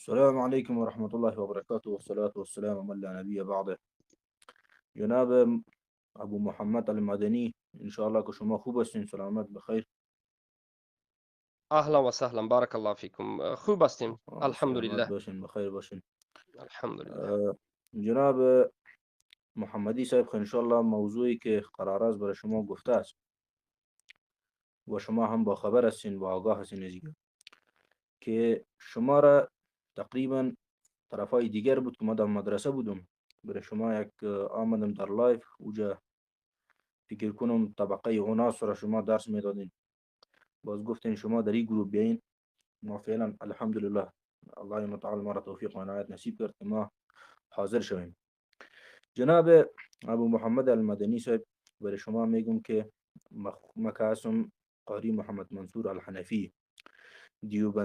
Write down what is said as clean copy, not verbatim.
السلام علیکم و رحمت الله و برکاته و الصلاة و السلام من لا نبی بعده. جناب ابو محمد المدنی، انشاءالله که شما خوب هستین، سلامت، بخیر. اهلا و سهلا، بارک الله فیکم. خوب هستیم، الحمدلله. سلامت باشین، بخیر باشین. الحمدلله. جناب محمدی صاحب، انشاءالله موضوعی که قرار است برای شما گفته است و شما هم با خبر هستین و آگاه هستین از که شما را تقریبا طرفای دیگر بود که ما در مدرسه بودم، برای شما یک آمدم در live، اوجا فکر کنم طبقه اناث را شما درس میدادین، باز گفتین شما در این گروه بیاین. ما فعلا الحمدلله الله متعال ما را توفیق و عنایت نصیب کرد که ما حاضر شویم. جناب ابو محمد المدنی صاحب، برای شما میگم که ما که هستم قاری محمد منصور الحنفی دیوبندی.